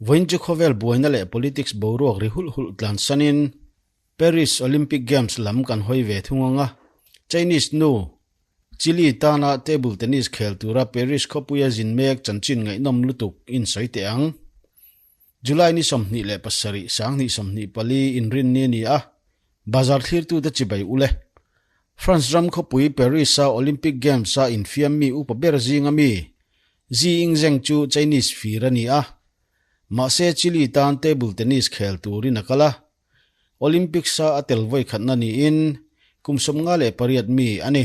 Vawiin chu khawvel buaina leh politics boruak ri hulh hulh tlansanin Paris Olympic Games lam kan hawi ve thung ang a, Chinese nu, Chile tana table tennis khel tura Paris khawpuia zin mek chanchin ngaihnawm lutuk in sawi teh ang. July ni 27, 2024 inrinni a ni a, bazar thlirtute chibai u le. France ram khawpui Paris-a Olympic Games-a infiam mi upa ber zinga mi Zi Yingzheng chu Chinese fir a ni a, mahse Chile tan table tennis khel turin a kal a, Olympics-a a tel vawikhatna niin kum 58 mi a ni.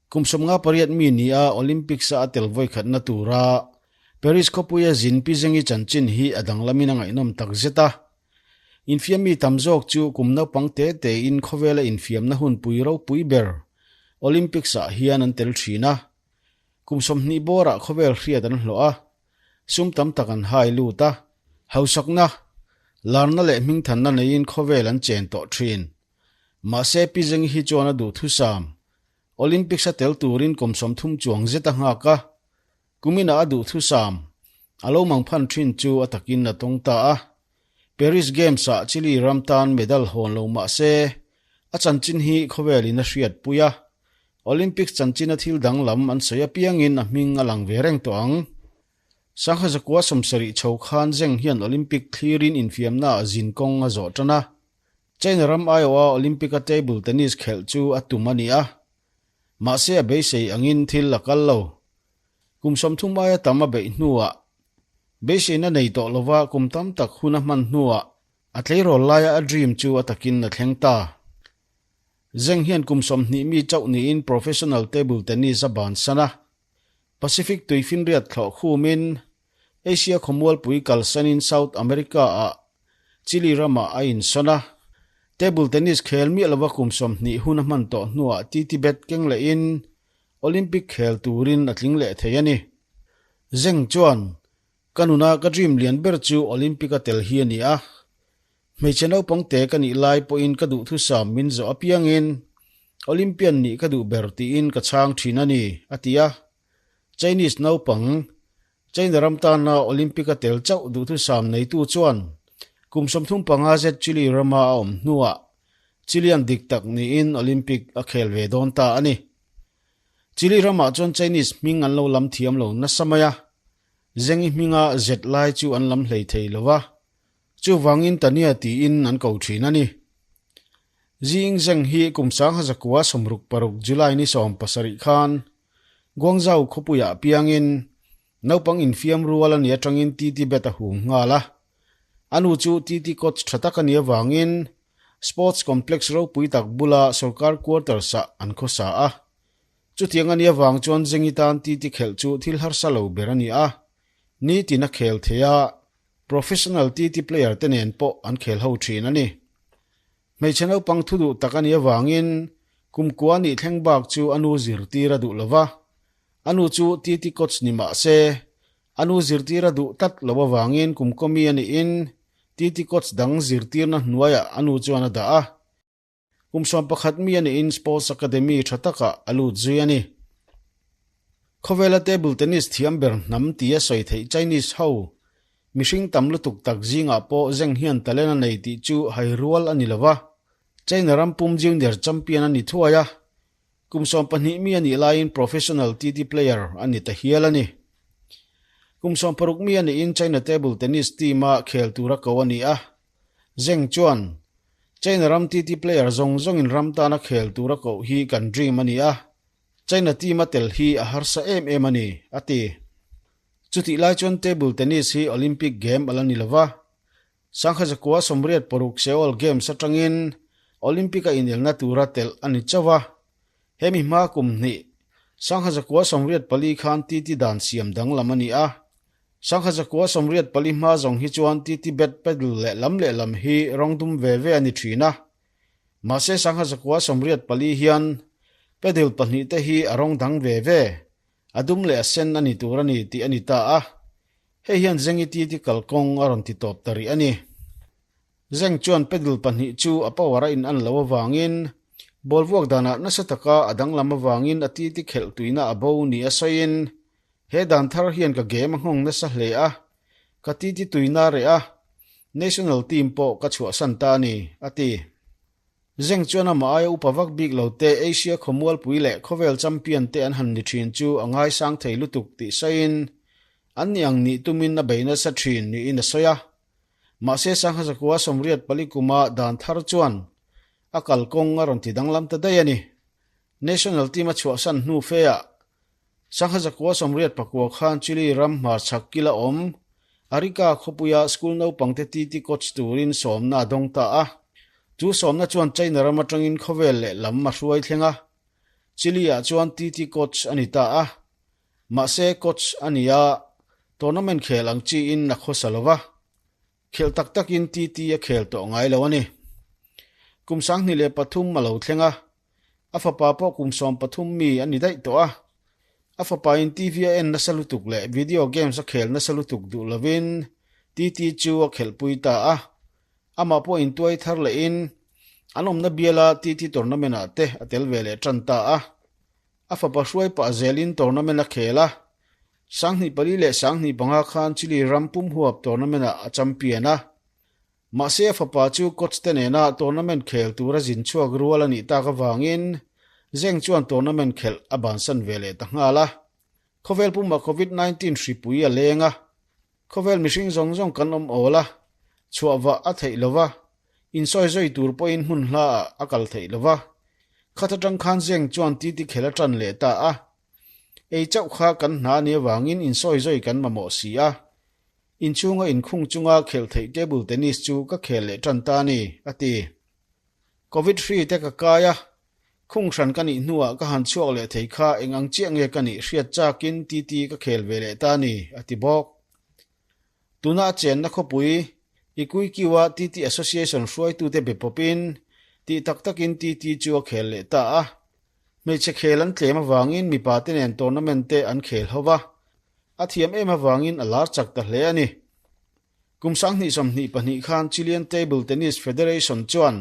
Kum 58 mi ni a Olympics-a a tel vawikhatna tura Paris khawpuia zin Pi Zhengi chanchin hi a danglamin a ngaihnawm tak zet a. Infiammi tam zawk chu kum naupang te tein khawvela infiamna hunpui ropui ber Olympics-ah hian an tel thin a. Kum 20 bawrah khawvel hriat an hlawh a, sum tam tak an hai lut a, hausakna, larna leh hmingthanna neiin khawvel an chen tawh thin. Mahse Pi Zhengi hi chuan a duhthusam Olympics a tel turin kum 30 chuang zet a nghak a, kuminah a duhthusam a lo mangphan thin chu a takin a tawng ta a. Paris Games-ah Chile ram tan medal hawn lo mah se, a chanchin hi khawvelin a hriatpui a, Olympics chanchina thil danglam an sawi apiangin a hming a lang ve reng tawh ang. Sangha zakua 70 chho khan Zheng hian Olympic thlirin infiamnaah zin kawng a zawh tan a. China ram aiawha Olympic-a table tennis khelh chu a tum a ni a, mahse a beisei angin thil a kal lo. Kum 30 aia tam a beih hnuah, beiseina nei tawh lova kum tam tak hun a hman hnuah a tleirawl laia a dream chu a takin a thleng ta. Zheng hian kum 20 mi chauh niin professional table tennis a bansan a, Pacific tuifinriat thlawh khumin Asia khawmualpui kalsanin South America-ah Chile ramah a insawn a. Table tennis khel miah lova kum 20 hun a hman tawh hnuah TT bat keng lehin Olympic khel turin a tling leh thei a ni. Zheng chuan, Ka nuna ka dream lian ber chu Olympic a tel hi a ni a. Hmeichhe naupang te ka nih lai pawhin ka duhthusam min zawh apiangin Olympian nih ka duh ber tiin ka chhang thin a ni, a ti a. Chinese naupang, China ram tana Olympic a tel chauh duhthusam neitu chuan kum 35 zet Chile rama a awm hnuah Chilean dik tak niin Olympic a khel ve dawn ta a ni. Chile ramah chuan Chinese hming an lo lam thiam lo nasa mai a, Zhengi hminga zet lai chu an lam hlei thei lo va, chuvangin Tania tiin an ko thin a ni. Ziying Zheng hi kum 1966 July ni 17 khan Guangzhou khawpuiah piangin naupang infiam rual a nih atangin TT bat a hum nghal a. A nu chu TT coach tha tak a nih avangin Sports Complex ropui tak bula sorkar quarters-ah an khawsa a. Chutiang a nih avang chuan Zhengi tan TT khelh chu thil harsa lo ber a ni a. Nitin a khel thei a, professional TT player te nen pawh an khel ho thin a ni. Hmeichhe naupang thu duh tak a nih avangin kum kua nih thleng bak chu a nu zirtir a duh lo va. A nu chu TT coach ni mah se, a nu zirtir a duh tlat lo avangin kum kawmi a nihin TT coach dang zirtirna hnuaiah a nu chuan a dah a. Kum 11 mi a nihin Sports Academy tha takah a lut zui a ni. Khawvela table tennis thiam ber hnam tia sawi theih Chinese ho mihring tam lutuk tak zingah pawh Zheng hian talent a nei tih chu hai rual a ni lo va. China ram pum junior champion a ni thuai a, kum 12 mi a nih laiin professional TT player a ni ta hial a ni. Kum 16 mi a nihin China table tennis team-a khel tura ko a ni a, Zheng chuan, China ram TT player zawng zawngin ram tana khel tura koh hi kan dream a ni a, China team a tel hi a harsa em em a ni, a ti. Chutih lai chuan table tennis hi Olympic game a la ni lova, 1986 Seoul Games atangin Olympic a inelna tura telh a ni chauh a, hemi hma kum hnih 1984 khan TT dan siam danglam a ni a. 1984 hma zawng hi chuan TT bat paddle leh lam leh lam hi rawng dum ve ve a ni thin a. Mahse 1984 hian paddle pahnih te hi a rawng dang ve ve, a dum leh a sen a ni tur a ni tih a ni ta a. Hei hian Zhengi TT kalkawng a rawn ti tawp ta rih a ni. Zheng chuan paddle pahnih chu a power a in an lo avangin ball vuak danah nasa taka a danglam avangin a TT khelh tuina a bo ni a sawiin he dan thar hian ka game a nghawng nasa hle a. Ka titi tuina reh a, national team pawh ka chhuahsan ta a ni, a ti. Zeng chuan amah aia upa vak bik lo te Asia khawmualpui leh khawvel champion te an han ni thin chu a ngaisang thei lutuk tih sawiin an ni ang nih tumin a bei nasa thin niin a sawi a. Mahse Sangha Zakua 84 kuma dan thar chuan a kalkawng a rawn ti danglam ta daih a ni. National team a chhuahsan hnu feah Sangha 189 khan Chile ram hmarchhak kila awm Arica khawpuia school naupangte TT coach turin sawmna a dawng ta a. Chu sawmna chuan China ram atangin khawvel leh lam a hruai thleng a. Chile-ah chuan TT coach a ni ta a. Mahse coach a ni a, tournament khel ang chiin a khawsa lo va. Khelh tak takin TT a khel tawh ngai lo a ni. Kum 2003 a lo thleng a, a fapa pawh kum 13 mi a ni daih tawh a. A fapa in TV a en nasa lutuk leh video games a khel nasa lutuk duh lovin TT chu a khelhpui ta a. Amah pawh intuai thar lehin an awmna biala TT tournament ah te a tel ve leh tan ta a. A fapa hruai pah zelin tournament a khel a. 2004 leh 2005 khan Chile ram pum huap tournament ah a champion a. Mahse a fapa chu coach te nena tournament khel tura zin chhuak rual a nih tak avangin Zeng chuan tournament khelh a bansan ve leh ta nghal a. Khawvel pumah Covid 19 hripui a leng a. Khawvel mihring zawng zawng kan awm awl a, chhuah vah a theih lo va, insawi zui tur pawhin hmun hla ah a kal theih lo va. Khat atang khan Zeng chuan titi khel a tan leh ta a. Ei chauh kha kan hna a nih avangin insawi zui kan mamawh si a. Inchhunga inkhung chunga khelh theih table tennis chu ka khel leh tan ta a ni, a ti. Covid hri te ka kai a, khung hran ka nih hnuah ka han chhuak leh thei kha eng ang chiah nge ka nih hriat chakin TT ka khel ve leh ta a ni, a ti bawk. Tuna a chenna khawpui Ikuikiwa TT Association hruaitute be pawpin tih tak takin TT chu a khel leh ta a. Hmeichhe khel an tlem avangin mipa te nen tournament te an khel ho va, a thiam em avangin a lar chak ta hle a ni. Kum 2022 khan Chilean Table Tennis Federation chuan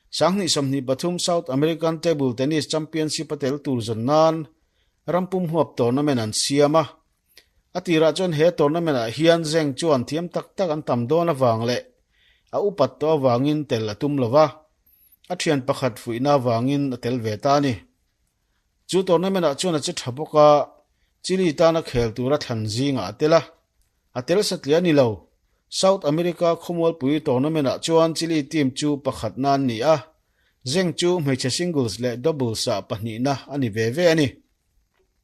2023 South American Table Tennis Championship a tel tur zawn nan rampum huap tournament an siam a. A tirah chuan he tournament ah hian Zeng chuan thiam tak tak an tam dawn avang leh a upat tawh avangin tel a tum lo va, a thian pakhat fuihna avangin a tel ve ta a ni. Chu tournament ah chuan a che tha bawk a, Chile tana khel tura thlan zingah a tel a. A tel satliah a ni lo. South America khawmualpui tournament ah chuan Chile team chu pakhatna an ni a, Zeng chu hmeichhe singles leh doubles ah pahnihna a ni ve ve a ni.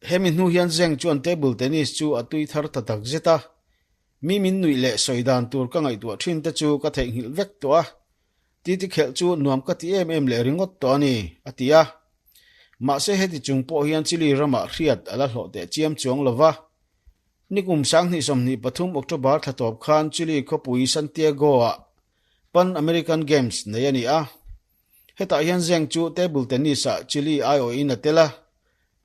Hemi hnu hian Zeng chuan table tennis chu a tui thar ta tak zet a, mi min nuih leh sawi dan tur ka ngaihtuah thin te chu ka theihnghilh vek tawh a, titi khelh chu nuam ka ti em em leh ringawt tawh a ni, a ti a. Mahse heti chung pawh hian Chile ramah hriat a la hlawh teh chiam chuang lo va. Nikum 2023 October thla tawp khan Chile khawpui Santiago-ah Pan American Games nei a ni a. Hetah hian Zeng chu table tennis-ah Chile aiawhin a tel a,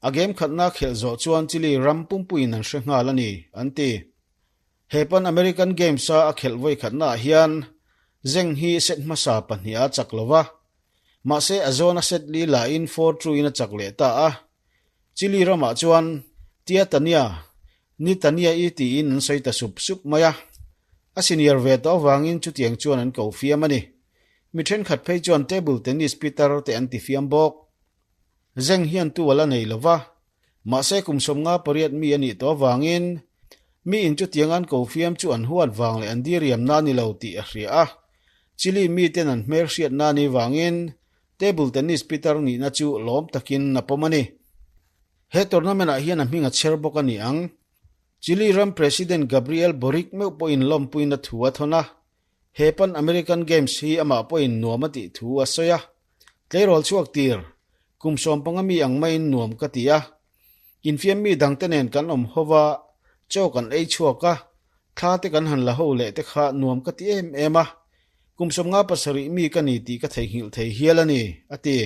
a game khatna khelh zawh chuan Chile ram pumpuiin an hre nghal a ni, an ti. He Pan American Games-a a khelh vawi khatnaah hian Zeng hi set hmasa pahnih a chak lo va, mahse a zawna set li lahin four two-in a chak leh ta a. Chile ramah chuan Tia Tania, Ni Tania-i tiin an sawi ta sup sup mai a, a senior ve tawh avangin chutiang chuan an ko fiam a ni. Mi thenkhat phei chuan table tennis pitar te an ti fiam bawk. Zeng hian tu a la nei lo va, mahse kum 58 mi a nih tawh avangin mi in chutiang an ko fiam chu an huat vang leh an diriamna a ni lo tih a hria a. Chile miten an hmel hriatna a nih vangin table tennis pitar nihna chu lawm takin a pawm a ni. He tournament ah hian a hming a chher bawk a ni ang. Chile ram President Gabriel Boric meuh pawhin lawmpuina thu a thawn a. He Pan American Games hi amah pawhin nuam a tih thu a sawi a. Tleirawl chhuak tir, kum 15 mi ang maiin nuam ka ti a. Infiam mi dangte nen kan awm ho va, chaw kan ei chhuak a, thla te kan han la ho leh te kha nuam ka ti em em a. Kum 57 mi ka ni tih ka theihnghilh thei hial a ni, a ti.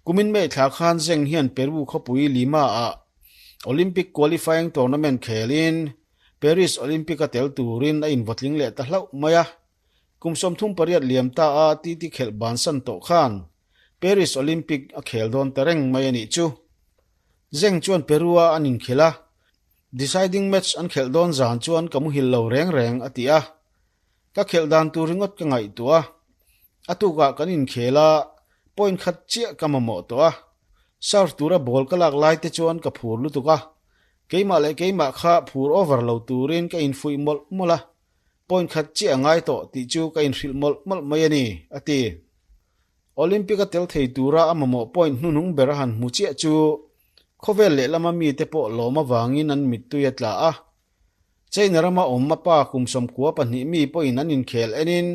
Kumin May thla khan Zeng hian Peru khawpui Lima ah Olympic qualifying tournament khelin Paris Olympic a tel turin a invawtling leh ta hlauh mai a. Kum 38 liam ta a TT khelh bansan tawh khan Paris Olympic a khel dawn ta reng mai a nih chu. Zeng chuan Peru-a an inkhelh a. Deciding match an khelh dawn zan chuan ka muhil lo reng reng, a ti a. Ka khelh dan tur ringawt ka ngaihtuah a. A tukah kan inkhel a, point khat chiah ka mamawh tawh a. Serve tura ball ka lak lai te chuan ka phur lutuk a. Keimah leh keimah kha phur over lo turin ka infuih mawlh mawlh a. Point khat chiah a ngai tawh tih chu ka inhrilh mawlh mawlh mai a ni, a ti. Olympic a tel thei tura a mamawh point hnuhnung ber a han hmu chiah chu khawvel lehlama mite pawh lawm avangin an mittui a tla a. China rama awm a pa kum 92 mi pawhin an inkhel enin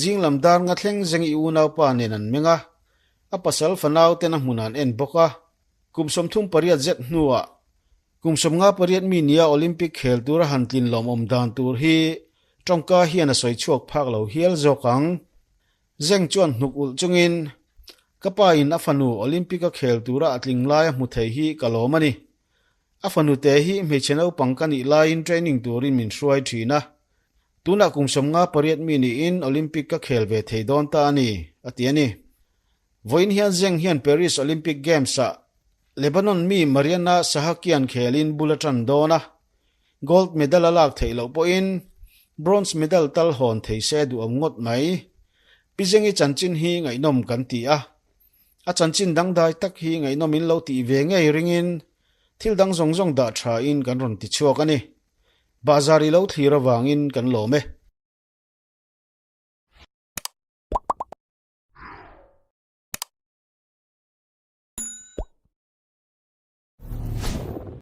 zing lam dar nga thleng zeng i unaupa nen an meng a, a pasal fanau ten a hmun an en bawk a. Kum 38 zet hnuah kum 58 mi nia Olympic khel tura han tlin lawmawm dan tur hi tawngka hian a sawi chhuak phak lo hial zawk ang. Zeng chuan hnuk ulh chungin, Ka pa in a fanu Olympic a khel tura a tling lai a hmu thei hi ka lawm a ni. A fanu te hi hmeichhe naupang ka nih laiin training turin min hruai thin a. Tunah kum 58 mi niin Olympic ka khel ve thei dawn ta a ni, a ti a ni. Vawiin hian Zeng hian Paris Olympic Games-ah Lebanon mi Mariana Sahakian khelin bul a tan dawn a. Gold medal a lak theih loh pawhin bronze medal tal hawn thei se duhawm ngawt mai. Pi Zengi chanchin hi ngaihnawm kan ti a. A chanchin dangdai tak hi ngaihnawm in lo tih ve ngei ringin thil dang zawng zawng dah tha in kan rawn ti chhuak a ni. Bahzar i lo thlir avangin kan lawm e.